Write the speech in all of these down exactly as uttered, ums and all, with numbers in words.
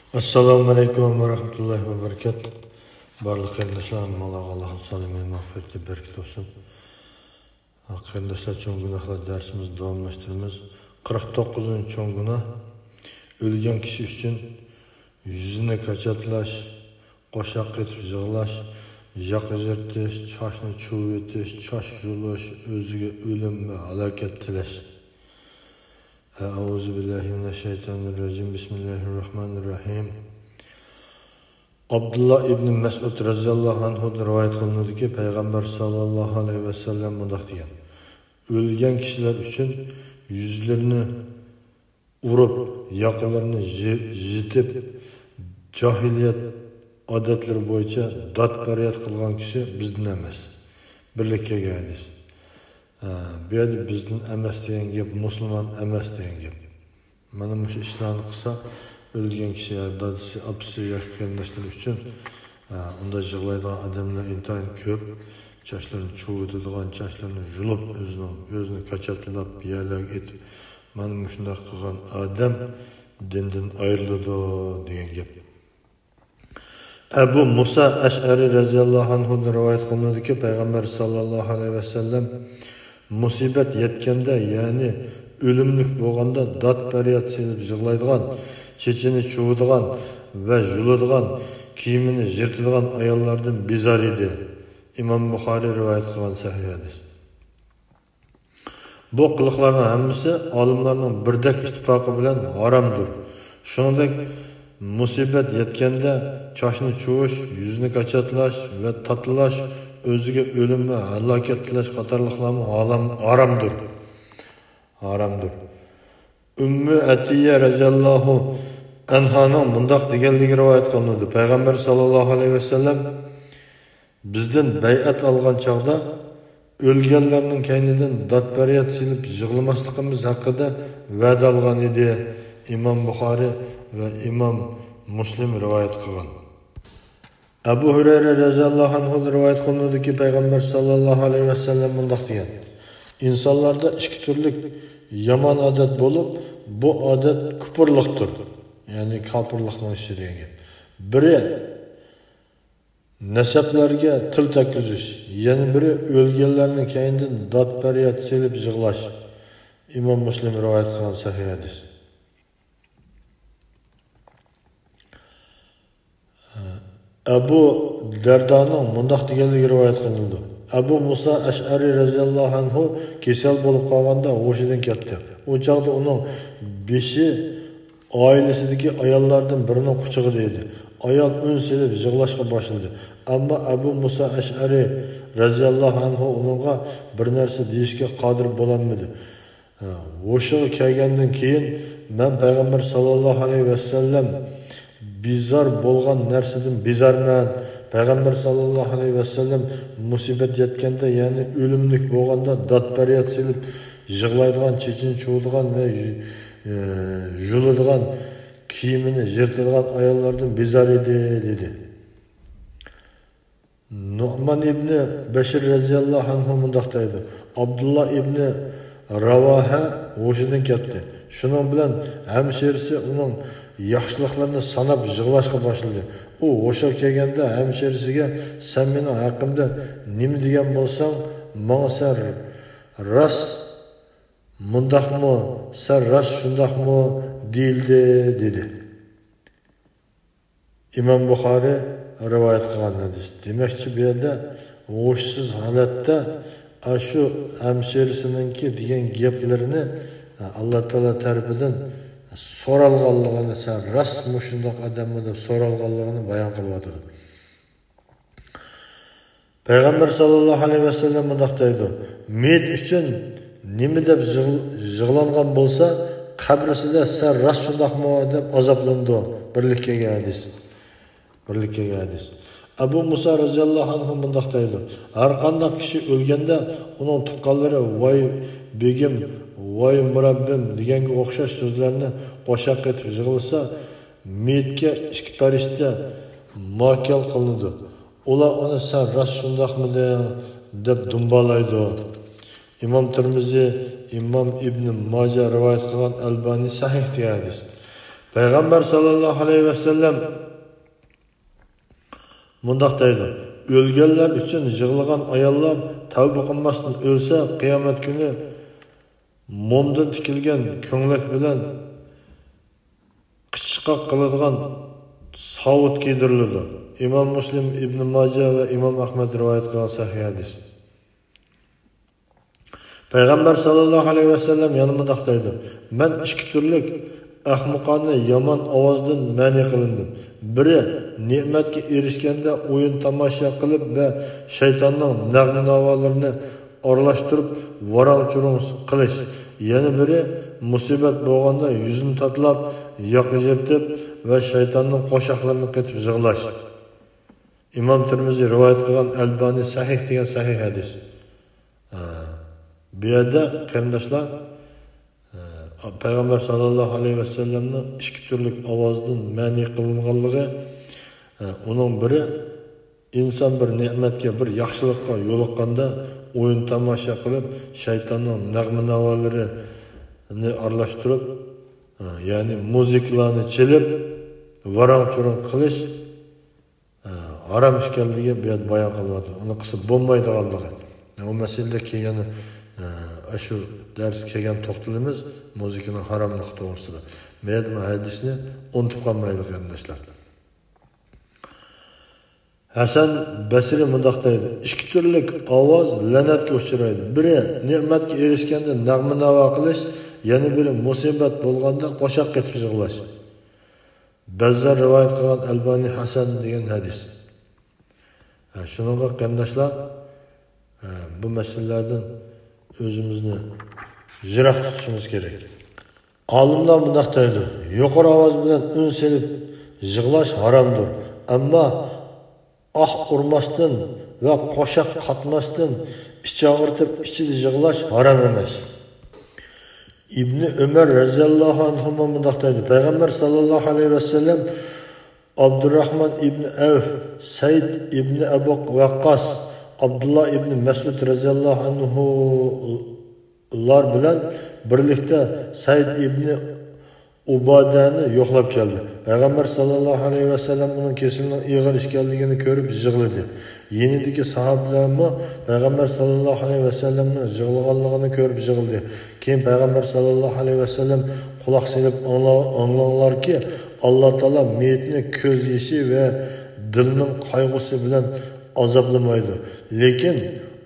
ئەسسالامۇ ئەلەيكۇم ۋە رەھمەتۇللاھى ۋە بەرىكاتۇھ. بارلىق قېرىنداشلار، ھەممىڭلارغا ئاللاھنىڭ سالامى، مەغپىرىتى، بەرىكىتى بولسۇن. قېرىنداشلار، چوڭ گۇناھلار دەرسىمىزنى داۋاملاشتۇرىمىز. قىرىق توققۇزىنچى چوڭ گۇناھ، ئۆلگەن كىشى ئۈچۈن يۈزىنى كاچاتلاش، قوشاق قېتىپ يىغلاش، ياقا يىرتىش، چاچنى چۇۋۇۋېتىش، چاچ يۇلۇش، ئۆزىگە ئۆلۈم ۋە ھالاكەت تىلەش. ئەئۇزۇ بىللاھى مىنەششەيتانىررەجىم. بىسمىللاھىررەھمانىررەھىم. ئابدۇللا ئىبنى مەسئۇد رەزىياللاھۇ ئەنھۇدىن رىۋايەت قىلىنىدۇكى، پەيغەمبەر ساللاللاھۇ ئەلەيھى ۋەسەللەم مۇنداق دېگەن: ئۆلگەن كىشىلەر ئۈچۈن يۈزلىرىنى ئۇرۇپ، ياقىلىرىنى يى-، يىتىپ، جاھىلىيەت ئادەتلىرى بويىچە داد-پەرياد قىلغان كىشى بىزدىن ئەمەس. بىرلىككە كەلگەن ھەدىس. ھە، بۇ يەردە بىزدىن ئەمەس دېگەن گەپ، مۇسۇلمان ئەمەس دېگەن گەپ. مانا مۇشۇ ئىشلارنى قىلسا، ئۆلگەن كىشى، دادىسى، ئاپىسى ياكى قېرىنداشلىرى ئۈچۈن، ھە، ئۇنداق يىغلايدىغان ئادەملەر ئىنتايىن كۆپ. چاچلىرىنى چۇۋۇۋېتىدىغان، چاچلىرىنى يۇلۇپ، ئۆزىنىڭ، ئۆزىنى كاچاتلاپ، يەرلەرگە ئېتىپ، مانا مۇشۇنداق قىلغان ئادەم دىندىن ئايرىلىدۇ دېگەن گەپ. ئەبۇ مۇسا ئەشئەرى رەزىياللاھۇ ئەنھۇدىن رىۋايەت قىلىنىدۇكى، پەيغەمبەر ساللاللاھۇ ئەلەيھى ۋەسەللەم مۇسىبەت يەتكەندە، يەنى ئۆلۈملۈك بولغاندا داد-پەرياد سېلىپ يىغلايدىغان، چېچىنى چۇۋۇدىغان ۋە يۇلىدىغان، كىيىمىنى يىرتىدىغان ئاياللاردىن بىزار ئىدى. ئىمام بۇخارىي رىۋايەت قىلغان سەھىھ ھەدىس. بۇ قىلىقلارنىڭ ھەممىسى ئالىملارنىڭ بىردەك ئىتتىپاقى بىلەن ھارامدۇر. شۇنىڭدەك مۇسىبەت يەتكەندە چاچنى چۇۋۇش، يۈزنى كاچاتلاش ۋە تاتىلاش، ئۆزىگە ئۆلۈم ۋە ھالاكەت تىلەش قاتارلىقلارمۇ ھالام-، ھارامدۇر. ھارامدۇر. ئۈممۇ ئەتىيە رەزىياللاھۇ ئەنھانىڭ مۇنداق دېگەنلىكى رىۋايەت قىلىنىدۇ: پەيغەمبەر ساللاللاھۇ ئەلەيھى ۋەسەللەم بىزدىن بەيئەت ئالغان چاغدا، ئۆلگەنلەرنىڭ كەينىدىن داد-پەرياد سېلىپ يىغلىماسلىقىمىز ھەققىدە ۋەدە ئالغان ئىدى. ئىمام بۇخارىي ۋە ئىمام مۇسلىم رىۋايەت قىلغان. ئەبۇ ھۇرەيرە رەزىياللاھۇ ئەنھۇدىن رىۋايەت قىلىنىدۇكى، پەيغەمبەر ساللاللاھۇ ئەلەيھى ۋەسەللەم مۇنداق دېگەن: ئىنسانلاردا ئىككى تۈرلۈك يامان ئادەت بولۇپ، بۇ ئادەت كۇپۇرلۇقتۇر، يەنى كاپىرلىقنىڭ ئىشى دېگەن گەپ. بىرى نەسەبلەرگە تىل تەگكۈزۈش، يەنە بىرى ئۆلگەنلەرنىڭ كەينىدىن داد-پەرياد سېلىپ يىغلاش. ئىمام مۇسلىم رىۋايەت قىلغان سەھىھ ھەدىس. ئەبۇ دەردانىڭ مۇنداق دېگەنلىكى رىۋايەت قىلىنىدۇ: ئەبۇ مۇسا ئەشئەرى رەزىياللاھۇ ئەنھۇ كېسەل بولۇپ قالغاندا ھوشىدىن كەتتى. ئۇ چاغدا ئۇنىڭ بېشى ئائىلىسىدىكى ئاياللاردىن بىرىنىڭ قۇچىقىدا ئىدى. ئايال ئۈن سېلىپ يىغلاشقا باشلىدى. ئەمما ئەبۇ مۇسا ئەشئەرى رەزىياللاھۇ ئەنھۇ ئۇنىڭغا بىر نەرسە دېيىشكە قادىر بولالمىدى. ھوشىغا كەلگەندىن كېيىن، مەن پەيغەمبەر ساللاللاھۇ ئەلەيھى ۋەسەللەم بىزار بولغان نەرسىدىن بىزارمەن. پەيغەمبەر ساللاللاھۇ ئەلەيھى ۋەسەللەم مۇسىبەت يەتكەندە، يەنى ئۆلۈملۈك بولغاندا داد-پەرياد سېلىپ يىغلايدىغان، چېچىنى چۇۋۇدىغان ۋە يۇ-، ئى، يۇلىدىغان، كىيىمىنى يىرتىدىغان ئاياللاردىن بىزار ئىدى، دېدى. نۇئمان ئىبنى بەشىر رەزىياللاھۇ ئەنھۇ مۇنداق دەيدۇ: ئابدۇللا ئىبنى راۋاھە ھوشىدىن كەتتى. شۇنىڭ بىلەن ھەمشىرىسى ئۇنىڭ ياخشىلىقلىرىنى ساناپ يىغلاشقا باشلىدى. ئۇ ھوشىغا كەلگەندە ھەمشىرىسىگە: «سەن مېنىڭ ھەققىمدە نېمە دېگەن بولساڭ، ماڭا سەن راست مۇنداقمۇ، سەن راست شۇنداقمۇ دېيىلدى» دېدى. ئىمام بۇخارىي رىۋايەت قىلغان ھەدىس. دېمەكچى، بۇ يەردە ھوشسىز ھالەتتە ئاشۇ ھەمشىرىسىنىڭكى دېگەن گەپلىرىنى ئاللا تائالا تەرىپىدىن سورالغانلىقىنى، «سەن راست مۇشۇنداق ئادەممۇ؟» دەپ سورالغانلىقىنى بايان قىلىۋاتىدۇ. پەيغەمبەر ساللاللاھۇ ئەلەيھى ۋەسەللەم مۇنداق دەيدۇ: «مېيىت ئۈچۈن نېمە دەپ يىغ-، يىغلانغان بولسا، قەبرىسىدە سەن راست شۇنداقمۇ دەپ ئازابلىنىدۇ.» بىرلىككە كەلگەن ھەدىس. بىرلىككە كەلگەن ھەدىس. ئەبۇ مۇسا رەزىياللاھۇ ئەنھۇ مۇنداق دەيدۇ: «ھەر قانداق كىشى ئۆلگەندە، ئۇنىڭ تۇغقانلىرى، ۋاي بېگىم، ۋاي مۇرەببىم» دېگەنگە ئوخشاش سۆزلەرنى قوشاق قېتىپ يىغلىسا، مېيىتكە ئىككى پەرىشتە ماكەل قىلىنىدۇ. ئۇلار ئۇنى «سەن راست شۇنداقمىدىڭ؟» دەپ دۇمبالايدۇ. ئىمام تىرمىزى، ئىمام ئىبنى ماجە رىۋايەت قىلغان، ئەلبانى سەھىھ دېگەن ھەدىس. پەيغەمبەر ساللاللاھۇ ئەلەيھى ۋەسەللەم مۇنداق دەيدۇ: «ئۆلگەنلەر ئۈچۈن يىغلىغان ئاياللار تەۋبە قىلماستىن ئۆلسە، قىيامەت كۈنى مومدىن تىكىلگەن كۆڭلەك بىلەن قىچىشقاق قىلىدىغان ساۋۇت كىيدۈرۈلىدۇ.» ئىمام مۇسلىم، ئىبن ماجە ۋە ئىمام ئەھمەد رىۋايەت قىلغان سەھىھ ھەدىس. پەيغەمبەر ساللاللاھۇ ئەلەيھى ۋەسەللەم يەنە مۇنداق دەيدۇ: «مەن ئىككى تۈرلۈك ئەخمىقانە يامان ئاۋازدىن مەنئى قىلىندىم. بىرى نېمەتكە ئېرىشكەندە ئويۇن تاماشا قىلىپ ۋە شەيتاننىڭ نەغمە ناۋالىرىنى ئارىلاشتۇرۇپ ۋاراڭ-چۇرۇڭ قىلىش، يەنە بىرى مۇسىبەت بولغاندا يۈزىنى تاتىلاپ، ياقا يىرتىپ ۋە شەيتاننىڭ قوشاقلىرىنى قېتىپ يىغلاش.» ئىمام تىرمىزى رىۋايەت قىلغان، ئەلبانى سەھىھ دېگەن سەھىھ ھەدىس. ھە، بۇ يەردە قېرىنداشلار، ھە، پەيغەمبەر ساللاللاھۇ ئەلەيھى ۋەسەللەمنىڭ ئىككى تۈرلۈك ئاۋازدىن مەنئى قىلىنغانلىقى، ھە، ئۇنىڭ بىرى، ئىنسان بىر نېمەتكە، بىر ياخشىلىققا يولۇققاندا ئويۇن تاماشا قىلىپ، شەيتاننىڭ نەغمە ناۋالىرىنى ئارىلاشتۇرۇپ، ھە، يەنى مۇزىكىلارنى چېلىپ ۋاراڭ-چۇرۇڭ قىلىش، ھە، ھارام ئىكەنلىكى بۇ يەردە بايان قىلىنىۋاتىدۇ. ئۇنى قىلسا بولمايدىغانلىقى. ئۇ مەسىلىدە كېيىن، ھە، ئاشۇ دەرس كەلگەن توختىلىمىز مۇزىكىنىڭ ھاراملىقى توغرىسىدا. بۇ يەردە بۇ ھەدىسنى ئۇنتۇپ قالمايلى، قېرىنداشلار. ھەسەن بەسرى مۇنداق دەيدۇ: «ئىككى تۈرلۈك ئاۋاز لەنەتكە ئۇچرايدۇ. بىرى نېمەتكە ئېرىشكەندە نەغمە ناۋا قىلىش، يەنە بىرى مۇسىبەت بولغاندا قوشاق قېتىپ يىغلاش.» بەززار رىۋايەت قىلغان، ئەلبانى ھەسەن دېگەن ھەدىس. ھە، شۇنىڭغا قېرىنداشلار، ھە، بۇ مەسىلىلەردىن ئۆزىمىزنى يىراق تۇتۇشىمىز كېرەك. ئالىملار مۇنداق دەيدۇ: «يۇقىرى ئاۋاز بىلەن ئۈن سېلىپ يىغلاش ھارامدۇر، ئەمما ئاھ ئۇرماستىن ۋە قوشاق قاتماستىن ئىچ ئاغرىتىپ ئىچىدە يىغلاش ھارام ئەمەس.» ئىبنى ئۆمەر رەزىياللاھۇ ئەنھۇما مۇنداق دەيدۇ: پەيغەمبەر ساللاللاھۇ ئەلەيھى ۋەسەللەم ئابدۇرراھمان ئىبنى ئەۋف، سەيد ئىبنى ئەبۇ ۋەققاس، ئابدۇللا ئىبنى مەسئۇد رەزىياللاھۇ ئەنھۇلار بىلەن بىرلىكتە سەيد ئىبنى ئۇبادەنى يوقلاپ كەلدى. پەيغەمبەر ساللاللاھۇ ئەلەيھى ۋەسەللەم ئۇنىڭ كېسىلىنىڭ ئېغىر ئىكەنلىكىنى كۆرۈپ يىغلىدى. يېنىدىكى ساھابىلەرمۇ پەيغەمبەر ساللاللاھۇ ئەلەيھى ۋەسەللەمنىڭ يىغلىغانلىقىنى كۆرۈپ يىغلىدى. كېيىن پەيغەمبەر ساللاللاھۇ ئەلەيھى ۋەسەللەم: «قۇلاق سېلىپ ئاڭلا-، ئاڭلاڭلاركى، ئاللا تائالا مېيىتنى كۆز يېشى ۋە دىلنىڭ قايغۇسى بىلەن ئازابلىمايدۇ، لېكىن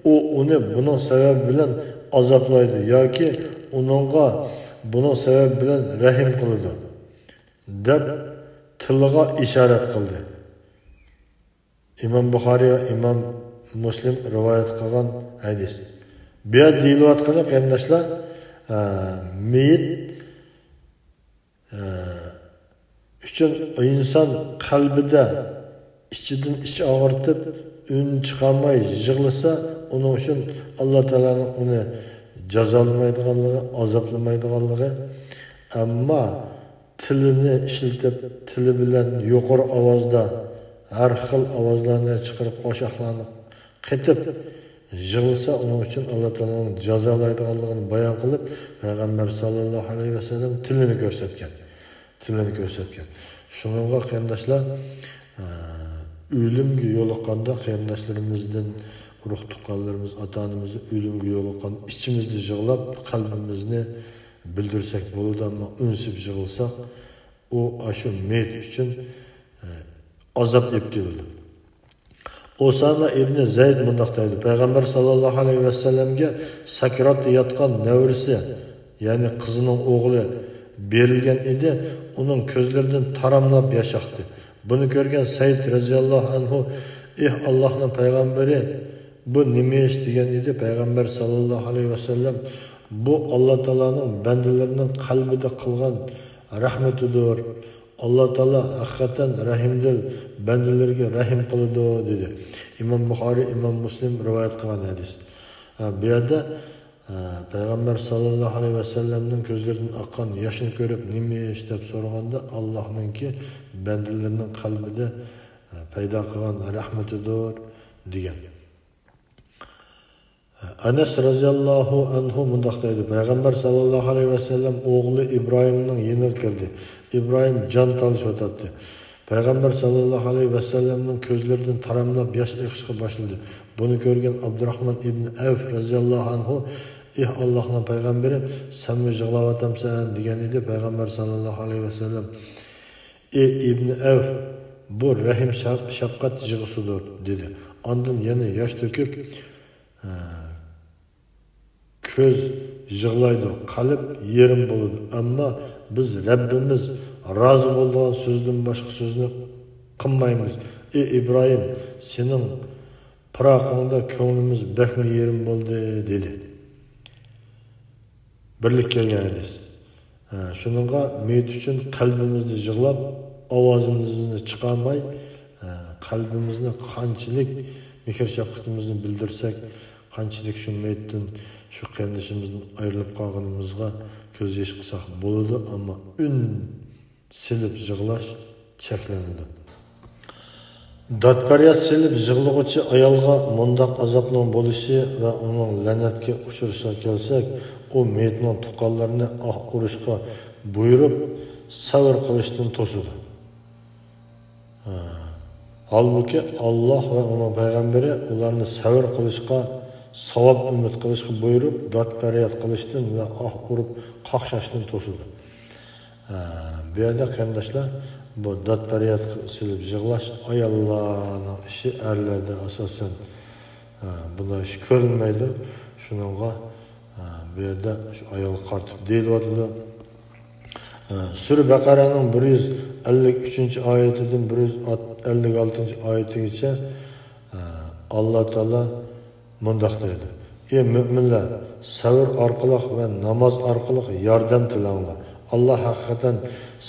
ئۇ ئۇنى بۇنىڭ سەۋەبى بىلەن ئازابلايدۇ ياكى ئۇنىڭغا بۇنىڭ سەۋەبى بىلەن رەھىم قىلىدۇ» دەپ تىلىغا ئىشارەت قىلدى. ئىمام بۇخارىي ۋە ئىمام مۇسلىم رىۋايەت قىلغان ھەدىس. بۇ يەردە دېيىلىۋاتقىنى، قېرىنداشلار، ئە، مېيىت، ئە، ئۈچۈن ئىنسان قەلبىدە ئىچىدىن ئىچ ئاغرىتىپ، ئۈن چىقارماي يىغلىسا، ئۇنىڭ ئۈچۈن ئاللا تائالانىڭ ئۇنى جازالىمايدىغانلىقى، ئازابلىمايدىغانلىقى، ئەمما تىلىنى ئىشلىتىپ، تىلى بىلەن يۇقىرى ئاۋازدا ھەر خىل ئاۋازلارنى چىقىرىپ، قوشاقلارنى قېتىپ يىغلىسا، ئۇنىڭ ئۈچۈن ئاللا تائالانىڭ جازالايدىغانلىقىنى بايان قىلىپ، پەيغەمبەر ساللاللاھۇ ئەلەيھى ۋەسەللەم تىلىنى كۆرسەتكەن. تىلىنى كۆرسەتكەن. شۇنىڭغا قېرىنداشلار، ئە، ئۆلۈمگە يولۇققاندا قېرىنداشلىرىمىزدىن، ئۇرۇق تۇغقانلىرىمىز، ئاتا-ئانىمىزدىن ئۆلۈمگە يولۇققان ئىچىمىزدە يىغلاپ، قەلبىمىزنى بىلدۈرسەك بولىدۇ، ئەمما ئۈنسىپ يىغلىساق، ئۇ ئاشۇ مېيىت ئۈچۈن، ئە، ئازاب ئېلىپ كېلىدۇ. ئۇسامە ئىبنى زەيد مۇنداق دەيدۇ: پەيغەمبەر ساللاللاھۇ ئەلەيھى ۋەسەللەمگە سەكراتتا ياتقان نەۋرىسى، يەنى قىزىنىڭ ئوغلى بېرىلگەن ئىدى، ئۇنىڭ كۆزلىرىدىن تاراملاپ ياش ئاقتى. بۇنى كۆرگەن سەيد رەزىياللاھۇ ئەنھۇ: «ئېھ، ئاللاھنىڭ پەيغەمبىرى، بۇ نېمە ئىش؟» دېگەن ئىدى. پەيغەمبەر ساللاللاھۇ ئەلەيھى ۋەسەللەم: «بۇ ئاللا تائالانىڭ بەندىلىرىنىڭ قەلبىدە قىلغان رەھمىتىدۇر. ئاللا تائالا ھەقىقەتەن رەھىمدىل، بەندىلىرىگە رەھىم قىلىدۇ» دېدى. ئىمام بۇخارىي، ئىمام مۇسلىم رىۋايەت قىلغان ھەدىس. ھە، بۇ يەردە، ھە، پەيغەمبەر ساللاللاھۇ ئەلەيھى ۋەسەللەمنىڭ كۆزلىرىدىن ئاققان ياشنى كۆرۈپ، نېمە ئىش دەپ سورىغاندا، ئاللاھنىڭكى بەندىلىرىنىڭ قەلبىدە، ھە، پەيدا قىلغان رەھمىتىدۇر دېگەن. ئەنەس رەزىياللاھۇ ئەنھۇ مۇنداق دەيدۇ: پەيغەمبەر ساللاللاھۇ ئەلەيھى ۋەسەللەم ئوغلى ئىبراھىمنىڭ يېنىغا كىردى. ئىبراھىم جان تالىشىۋاتاتتى. پەيغەمبەر ساللاللاھۇ ئەلەيھى ۋەسەللەمنىڭ كۆزلىرىدىن تاراملاپ ياش ئېقىشقا باشلىدى. بۇنى كۆرگەن ئابدۇراخمان ئىبن ئەۋف رەزىياللاھۇ ئەنھۇ، ئېھ ئاللاھنىڭ پەيغەمبىرى، سەنمۇ يىغلاۋاتامسەن؟ دېگەن ئىدى. پەيغەمبەر ساللاللاھۇ ئەلەيھى ۋەسەللەم، ئى ئىبن ئەۋف، بۇ رەھىم شەپ-، شەپقەت يىغىسىدۇر، دېدى. ئاندىن يەنە ياش تۆكۈپ، ھە، كۆز يىغلايدۇ، قەلب يېرىم بولىدۇ. ئەمما بىز رەببىمىز رازى بولىدىغان سۆزدىن باشقا سۆزنى قىلمايمىز. ئى ئىبراھىم، سېنىڭ پىراقىڭدا كۆڭلىمىز بەكمۇ يېرىم بولدى، دېدى. بىرلىككە كەلگەن ھەدىس. ھە، شۇنىڭغا مېيىت ئۈچۈن قەلبىمىزدە يىغلاپ، ئاۋازىمىزنى چىقارماي، ھە، قەلبىمىزنى قانچىلىك مېھىر-شەپقىتىمىزنى بىلدۈرسەك، قانچىلىك شۇ مېيىتتىن، شۇ قېرىندىشىمىزدىن ئايرىلىپ قالغىنىمىزغا كۆز يېشى قىلساق بولىدۇ، ئەمما ئۈن سېلىپ يىغلاش چەكلىنىدۇ. داد-پەرياد سېلىپ يىغلىغۇچى ئايالغا مۇنداق ئازابنىڭ بولۇشى ۋە ئۇنىڭ لەنەتكە ئۇچرىشىغا كەلسەك، ئۇ مېيىتنىڭ تۇغقانلىرىنى ئاھ ئۇرۇشقا بۇيرۇپ، سەۋر قىلىشتىن توسىدۇ. ھە. ھالبۇكى، ئاللاھ ۋە ئۇنىڭ پەيغەمبىرى ئۇلارنى سەۋر قىلىشقا، ساۋاب ئۈمىد قىلىشقا بۇيرۇپ، داد-پەرياد قىلىشتىن ۋە ئاھ ئۇرۇپ قاقشاشتىن توسىدۇ. ھە، بۇ يەردە قېرىنداشلار، بۇ داد-پەرياد سېلىپ يىغلاش ئاياللارنىڭ ئىشى، ئەرلەردە ئاساسەن، ھە، بۇنداق ئىش كۆرۈلمەيدۇ. شۇنىڭغا، ھە، بۇ يەردە شۇ ئايالغا قارىتىپ دېيىلىۋاتىدۇ. ھە، سۈرە بەقەرەنىڭ بىر يۈز ئەللىك ئۈچىنچى ئايىتىدىن بىر يۈز ئەللىك ئالتىنچى ئايىتىگىچە، ھە، ئاللا تائالا مۇنداق دەيدۇ: ئى مۆمىنلەر، سەۋر ئارقىلىق ۋە ناماز ئارقىلىق ياردەم تىلەڭلار. ئاللا ھەقىقەتەن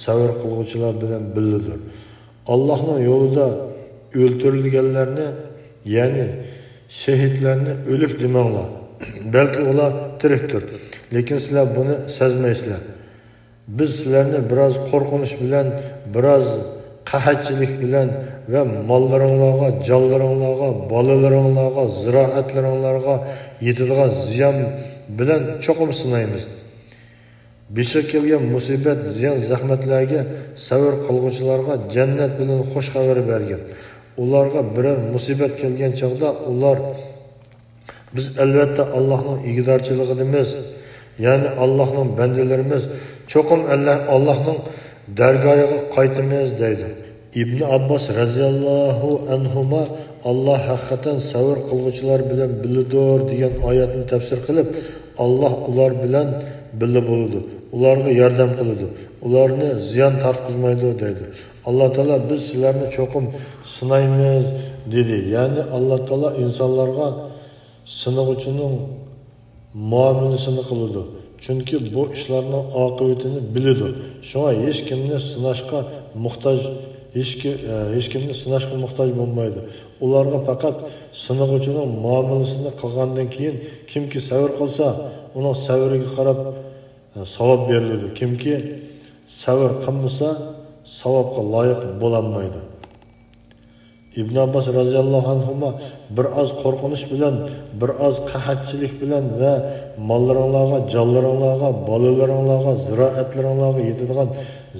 سەۋر قىلغۇچىلار بىلەن بىللىدۇر. ئاللاھنىڭ يولىدا ئۆلتۈرۈلگەنلەرنى، يەنى شېھىتلەرنى ئۆلۈك دېمەڭلار. بەلكى ئۇلار تىرىكتۇر. لېكىن سىلەر بۇنى سەزمەيسىلەر. بىز سىلەرنى بىراز قورقۇنچ بىلەن، بىراز قەھەتچىلىك بىلەن ۋە ماللىرىڭلارغا، جانلىرىڭلارغا، بالىلىرىڭلارغا، زىرائەتلىرىڭلارغا يېتىدىغان زىيان بىلەن چوقۇم سىنايمىز. بېشىغا كەلگەن مۇسىبەت، زىيان، زەخمەتلەرگە سەۋر قىلغۇچىلارغا جەننەت بىلەن خۇش خەۋەر بەرگىن. ئۇلارغا بىرەر مۇسىبەت كەلگەن چاغدا ئۇلار، بىز ئەلۋەتتە ئاللاھنىڭ ئىگىدارچىلىقىدىمىز، يەنى ئاللاھنىڭ بەندىلىرىمىز، چوقۇم ئەللە-، ئاللاھنىڭ دەرگاھىغا قايتىمىز دەيدۇ. ئىبنى ئابباس رەزىياللاھۇ ئەنھۇما، ئاللاھ ھەقىقەتەن سەۋر قىلغۇچىلار بىلەن بىللىدۇر دېگەن ئايەتنى تەپسىر قىلىپ، ئاللاھ ئۇلار بىلەن بىللە بولىدۇ، ئۇلارغا ياردەم قىلىدۇ، ئۇلارنى زىيان تارتقۇزمايدۇ دەيدۇ. ئاللا تائالا بىز سىلەرنى چوقۇم سىنايمىز دېدى. يەنى ئاللا تائالا ئىنسانلارغا سىنىغۇچىنىڭ مۇئامىلىسىنى قىلىدۇ. چۈنكى بۇ ئىشلارنىڭ ئاقىۋىتىنى بىلىدۇ. شۇڭا ھېچكىمنى سىناشقا موھتاج، ھېچكى-، ھېچكىمنى سىناشقا موھتاج بولمايدۇ. ئۇلارغا پەقەت سىنىغۇچىنىڭ مۇئامىلىسىنى قىلغاندىن كېيىن، كىمكى سەۋر قىلسا، ئۇنىڭ سەۋرىگە قاراپ ساۋاب بېرىلىدۇ. كىمكى سەۋر قىلمىسا، ساۋابقا لايىق بولالمايدۇ. ئىبن ئابباس رەزىياللاھۇ ئەنھۇما بىر ئاز قورقۇنچ بىلەن، بىر ئاز قەھەتچىلىك بىلەن ۋە ماللىرىڭلارغا، جانلىرىڭلارغا، بالىلىرىڭلارغا، زىرائەتلىرىڭلارغا يېتىدىغان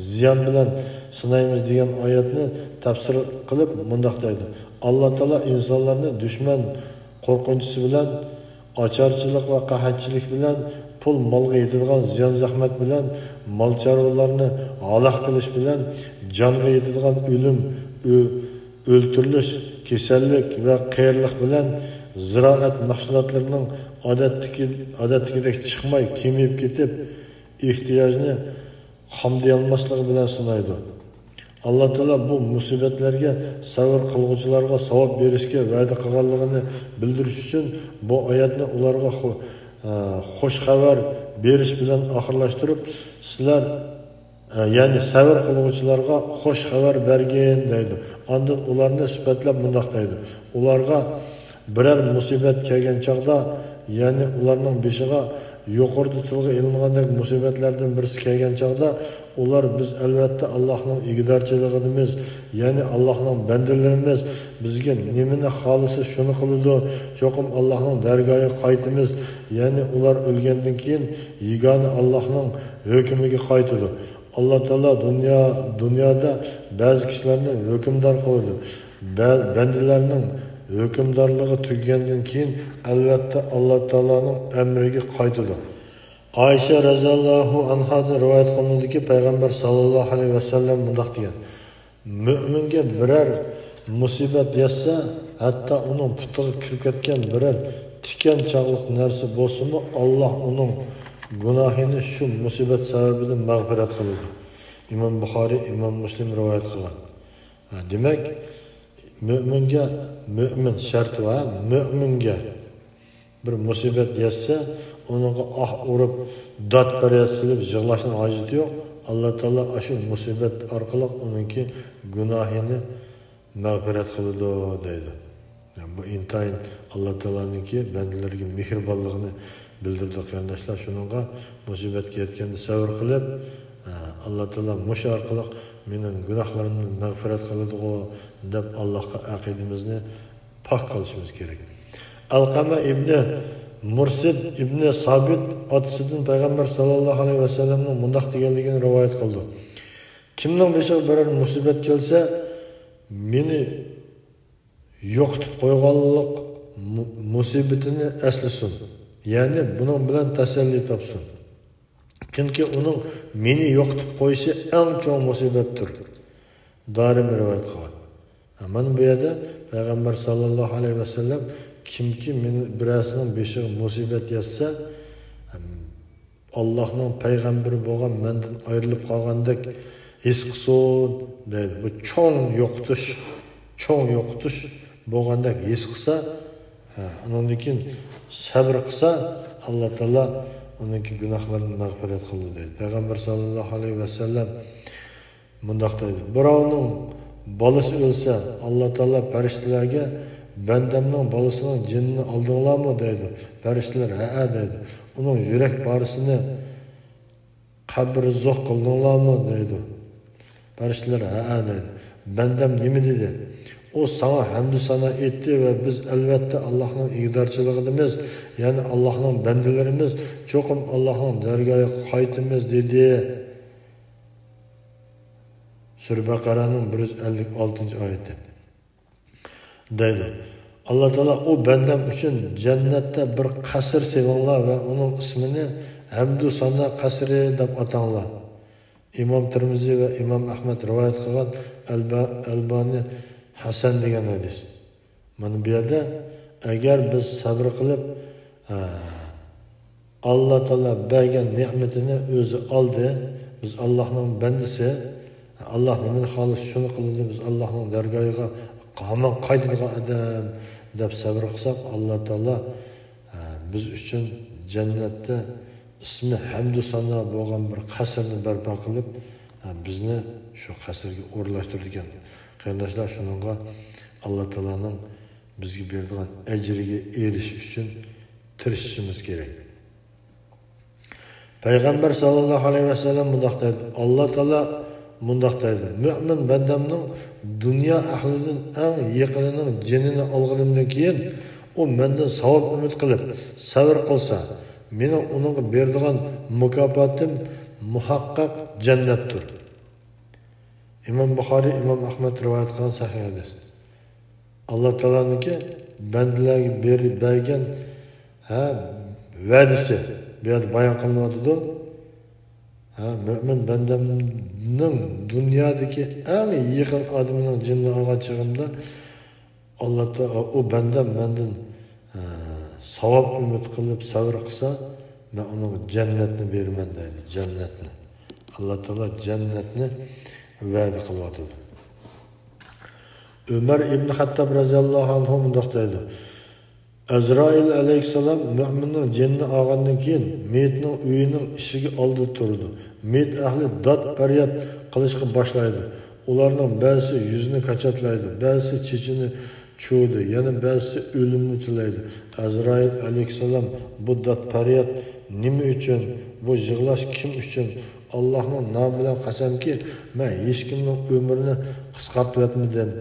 زىيان بىلەن سىنايمىز دېگەن ئايەتنى تەپسىر قىلىپ مۇنداق دەيدۇ: ئاللا تائالا ئىنسانلارنى دۈشمەن قورقۇنچىسى بىلەن، ئاچارچىلىق ۋە قەھەتچىلىك بىلەن، پۇل مالغا يېتىدىغان زىيان زەخمەت بىلەن، مال چارۋىلارنى ھالاك قىلىش بىلەن، جانغا يېتىدىغان ئۆلۈم، ئۆ-، ئۆلتۈرۈلۈش، كېسەللىك ۋە قېرىلىق بىلەن، زىرائەت مەھسۇلاتلىرىنىڭ ئادەتتىكى، ئادەتتىكىدەك چىقماي، كېمىيىپ كېتىپ، ئېھتىياجنى قامدىيالماسلىقى بىلەن سىنايدۇ. ئاللا تائالا بۇ مۇسىبەتلەرگە سەۋر قىلغۇچىلارغا ساۋاب بېرىشكە ۋەدە قىلغانلىقىنى بىلدۈرۈش ئۈچۈن بۇ ئايەتنى ئۇلارغا خۇ-، ئە، خۇش خەۋەر بېرىش بىلەن ئاخىرلاشتۇرۇپ، سىلەر، ئە، يەنى سەۋر قىلغۇچىلارغا خۇش خەۋەر بەرگىن دەيدۇ. ئاندىن ئۇلارنى سۈپەتلەپ مۇنداق دەيدۇ: ئۇلارغا بىرەر مۇسىبەت كەلگەن چاغدا، يەنى ئۇلارنىڭ بېشىغا يۇقىرىدا تىلغا ئېلىنغاندەك مۇسىبەتلەردىن بىرسى كەلگەن چاغدا، ئۇلار، بىز ئەلۋەتتە ئاللاھنىڭ ئىگىدارچىلىقىدىمىز، يەنى ئاللاھنىڭ بەندىلىرىمىز، بىزگە نېمىنى خالىسا شۇنى قىلىدۇ، چوقۇم ئاللاھنىڭ دەرگاھىغا قايتىمىز، يەنى ئۇلار ئۆلگەندىن كېيىن يېگانە ئاللاھنىڭ ھۆكمىگە قايتىدۇ. ئاللا تائالا دۇنيا، دۇنيادا بەزى كىشىلەرنى ھۆكۈمدار قىلىدۇ. بە-، بەندىلەرنىڭ ھۆكۈمدارلىقى تۈگىگەندىن كېيىن، ئەلۋەتتە، ئاللا تائالانىڭ ئەمرىگە قايتىدۇ. ئائىشە رەزىياللاھۇ ئەنھادىن رىۋايەت قىلىنىدۇكى، پەيغەمبەر ساللاللاھۇ ئەلەيھى ۋەسەللەم مۇنداق دېگەن: مۆمىنگە بىرەر مۇسىبەت يەتسە، ھەتتا ئۇنىڭ پۇتىغا كىرىپ كەتكەن بىرەر تىكەن چاغلىق نەرسە بولسىمۇ، ئاللا ئۇنىڭ گۇناھىنى شۇ مۇسىبەت سەۋەبىدىن مەغپىرەت قىلىدۇ. ئىمام بۇخارىي، ئىمام مۇسلىم رىۋايەت قىلغان. ھە، دېمەك، مۆمىنگە، مۆمىن شەرتى بار، مۆمىنگە بىر مۇسىبەت يەتسە، ئۇنىڭغا ئاھ ئۇرۇپ، داد پەرياد سېلىپ يىغلاشنىڭ ھاجىتى يوق. ئاللا تائالا ئاشۇ مۇسىبەت ئارقىلىق ئۇنىڭكى گۇناھىنى مەغپىرەت قىلىدۇ، دەيدۇ. بۇ ئىنتايىن ئاللا تائالانىڭكى بەندىلىرىگە مېھرىبانلىقىنى بىلدۈرىدۇ، قېرىنداشلار. شۇنىڭغا مۇسىبەتكە يەتكەندە سەۋر قىلىپ، ئاللا تائالا مۇشۇ ئارقىلىق مېنىڭ گۇناھلىرىمنى مەغپىرەت قىلىدىغۇ، دەپ ئاللاغا ئەقىدىمىزنى پاك قىلىشىمىز كېرەك. ئەلقەمە ئىبنى مۇرسىد ئىبنى سابىت ئاتىسىدىن پەيغەمبەر ساللاللاھۇ ئەلەيھى ۋەسەللەمنىڭ مۇنداق دېگەنلىكىنى رىۋايەت قىلىدۇ: كىمنىڭ بېشىغا بىرەر مۇسىبەت كەلسە، مېنى يوقىتىپ قويغانلىق مۇ-، مۇسىبىتىنى ئەسلىسۇن، يەنى بۇنىڭ بىلەن تەسەللى تاپسۇن. چۈنكى ئۇنىڭ مېنى يوقىتىپ قويۇشى ئەڭ چوڭ مۇسىبەتتۇر. دارىمى رىۋايەت قىلغان. مانا بۇ يەردە پەيغەمبەر ساللاللاھۇ ئەلەيھى ۋەسەللەم، كىمكى مېنى، بىرەرسىنىڭ بېشىغا مۇسىبەت يەتسە، ئاللاھنىڭ پەيغەمبىرى بولغان مەندىن ئايرىلىپ قالغاندەك ھېس قىلسۇن، دەيدۇ. بۇ چوڭ يوقىتىش، چوڭ يوقىتىش بولغاندەك ھېس قىلسا، ھە، ئۇنىڭدىن كېيىن سەۋر قىلسا، ئاللا تائالا ئۇنىڭكى گۇناھلىرىنى مەغپىرەت قىلىدۇ، دەيدۇ. پەيغەمبەر ساللاللاھۇ ئەلەيھى ۋەسەللەم مۇنداق دەيدۇ: بىراۋنىڭ بالىسى ئۆلسە، ئاللا تائالا پەرىشتىلەرگە، بەندەمنىڭ بالىسىنىڭ جېنىنى ئالدىڭلارمۇ؟ دەيدۇ. پەرىشتىلەر ھەئە دەيدۇ. ئۇنىڭ يۈرەك پارىسىنى قەبرىزوق قىلدىڭلارمۇ؟ دەيدۇ. پەرىشتىلەر ھەئە دەيدۇ. بەندەم نېمە دېدى؟ ئۇ ساڭا ھەمدۇ سانا ئېيتتى ۋە بىز ئەلۋەتتە ئاللاھنىڭ ئىگىدارچىلىقىدىمىز، يەنى ئاللاھنىڭ بەندىلىرىمىز، چوقۇم ئاللاھنىڭ دەرگاھىغا قايتىمىز، دېدى. سۈرە بەقەرەنىڭ بىر يۈز ئەللىك ئالتىنچى ئايىتى. دەيدۇ. ئاللا تائالا ئۇ بەندەم ئۈچۈن جەننەتتە بىر قەسىر سېلىڭلار ۋە ئۇنىڭ ئىسمىنى ھەمدۇ سانا قەسرى دەپ ئاتاڭلار. ئىمام تىرمىزى ۋە ئىمام ئەھمەد رىۋايەت قىلغان، ئەلبا-، ئەلبانى ھەسەن دېگەن ھەدىس. مانا بۇ يەردە، ئەگەر بىز سەۋر قىلىپ، ھە، ئاللا تائالا بەرگەن نېمىتىنى ئۆزى ئالدى. بىز ئاللاھنىڭ بەندىسى. ئاللا نېمىنى خالىسا، شۇنى قىلىدۇ. بىز ئاللاھنىڭ دەرگاھىغا ھامان قايتىدىغان ئادەم، دەپ سەۋر قىلساق، ئاللا تائالا، ھە، بىز ئۈچۈن جەننەتتە ئىسمى ھەمدۇ سانا بولغان بىر قەسىرنى بەرپا قىلىپ، ھە، بىزنى شۇ قەسىرگە ئورۇنلاشتۇرىدىكەن. قېرىنداشلار، شۇنىڭغا ئاللا تائالانىڭ بىزگە بېرىدىغان ئەجرىگە ئېرىشىش ئۈچۈن تىرىشىشىمىز كېرەك. پەيغەمبەر ساللاللاھۇ ئەلەيھى ۋەسەللەم مۇنداق دەيدۇ، ئاللا تائالا مۇنداق دەيدۇ: مۆمىن بەندەمنىڭ دۇنيا ئەھلىدىن ئەڭ يېقىنىنىڭ جېنىنى ئالغىنىمدىن كېيىن، ئۇ مەندىن ساۋاب ئۈمىد قىلىپ سەۋر قىلسا، مېنىڭ ئۇنىڭغا بېرىدىغان مۇكاپاتىم مۇھەققەق جەننەتتۇر. ئىمام بۇخارىي، ئىمام ئەھمەد رىۋايەت قىلغان سەھىھ ھەدىس. ئاللا تائالانىڭكى بەندىلەرگە بېرىپ بەرگەن، ھە، ۋەدىسى بۇ يەردە بايان قىلىنىۋاتىدۇ. ھە، مۆمىن بەندەمنىڭ دۇنيادىكى ئەڭ يېقىن ئادىمىنىڭ جېنىنى ئالغان چېغىمدا، ئاللا تا-، ئۇ بەندەم مەندىن، ئە، ساۋاب ئۈمىد قىلىپ سەۋر قىلسا، مەن ئۇنىڭغا جەننەتنى بېرىمەن دەيدۇ، جەننەتنى. ئاللا تائالا جەننەتنى ۋەدە قىلىۋاتىدۇ. ئۆمەر ئىبن خەتتاب رەزىياللاھۇ ئەنھۇ مۇنداق دەيدۇ: ئەزرائىل ئەلەيھىسسالام مۆمىننىڭ جېنىنى ئالغاندىن كېيىن، مېيىتنىڭ ئۆيىنىڭ ئىشىكى ئالدىدا تۇرىدۇ. مېيىت ئەھلى داد پەرياد قىلىشقا باشلايدۇ. ئۇلارنىڭ بەزىسى يۈزىنى كاچاتلايدۇ، بەزىسى چېچىنى چۇۋىدۇ، يەنە بەزىسى ئۆلۈمنى تىلەيدۇ. ئەزرائىل ئەلەيھىسسالام بۇ داد پەرياد نېمە ئۈچۈن؟ بۇ يىغلاش كىم ئۈچۈن؟ ئاللاھنىڭ نامى بىلەن قەسەمكى، مەن ھېچكىمنىڭ ئۆمرىنى قىسقارتىۋەتمىدىم.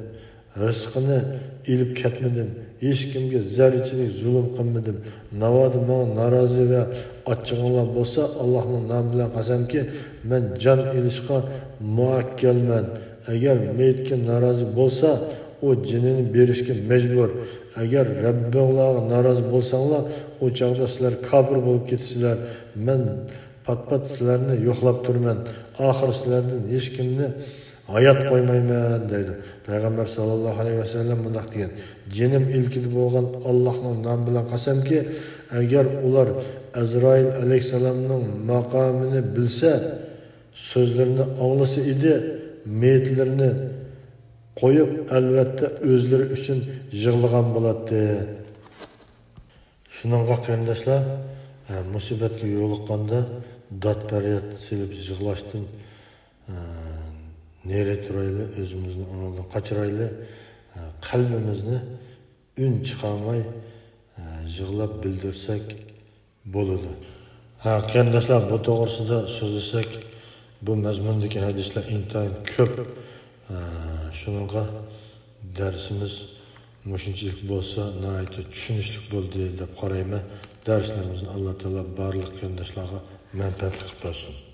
رىزقىنى ئېلىپ كەتمىدىم، ھېچكىمگە زەررىچىلىك زۇلۇم قىلمىدىم. ناۋادا ماڭا نارازى ۋە ئاچچىقىڭلار بولسا، ئاللاھنىڭ نامى بىلەن قەسەمكى، مەن جان ئېلىشقا مۇئەككەلمەن. ئەگەر مېيىتكە نارازى بولسا، ئۇ جېنىنى بېرىشكە مەجبۇر. ئەگەر رەببىڭلارغا نارازى بولساڭلار، ئۇ چاغدا سىلەر كاپىر بولۇپ كېتىسىلەر. مەن پات-پات سىلەرنى يوقلاپ تۇرىمەن. ئاخىرى سىلەردىن ھېچكىمنى ھايات قويمايمەن، دەيدۇ. پەيغەمبەر ساللاللاھۇ ئەلەيھى ۋەسەللەم مۇنداق دېگەن: جېنىم ئىلكىدە بولغان ئاللاھنىڭ نامى بىلەن قەسەمكى، ئەگەر ئۇلار ئەزرائىل ئەلەيھىسسالامنىڭ ماقامىنى بىلسە، سۆزلىرىنى ئاڭلىسا ئىدى، مېيىتلىرىنى قويۇپ، ئەلۋەتتە ئۆزلىرى ئۈچۈن يىغلىغان بولاتتى. شۇنىڭغا قېرىنداشلار، ئە، مۇسىبەتكە يولۇققاندا داد-پەرياد سېلىپ يىغلاشتىن، ئە، نېرى تۇرايلى، ئۆزىمىزنى ئۇنىڭدىن قاچۇرايلى. ئە، قەلبىمىزنى ئۈن چىقارماي، ئە، يىغلاپ بىلدۈرسەك بولىدۇ. ھە، قېرىنداشلار، بۇ توغرىسىدا سۆزلىسەك، بۇ مەزمۇندىكى ھەدىسلەر ئىنتايىن كۆپ. ئە، شۇنىڭغا دەرسىمىز مۇشۇنچىلىك بولسا ناھايىتى چۈشىنىشلىك بولدى دەپ قارايمەن. دەرسلىرىمىزنى ئاللا تائالا بارلىق قېرىنداشلارغا مەنپەئەتلىك قىلىپ بەرسۇن.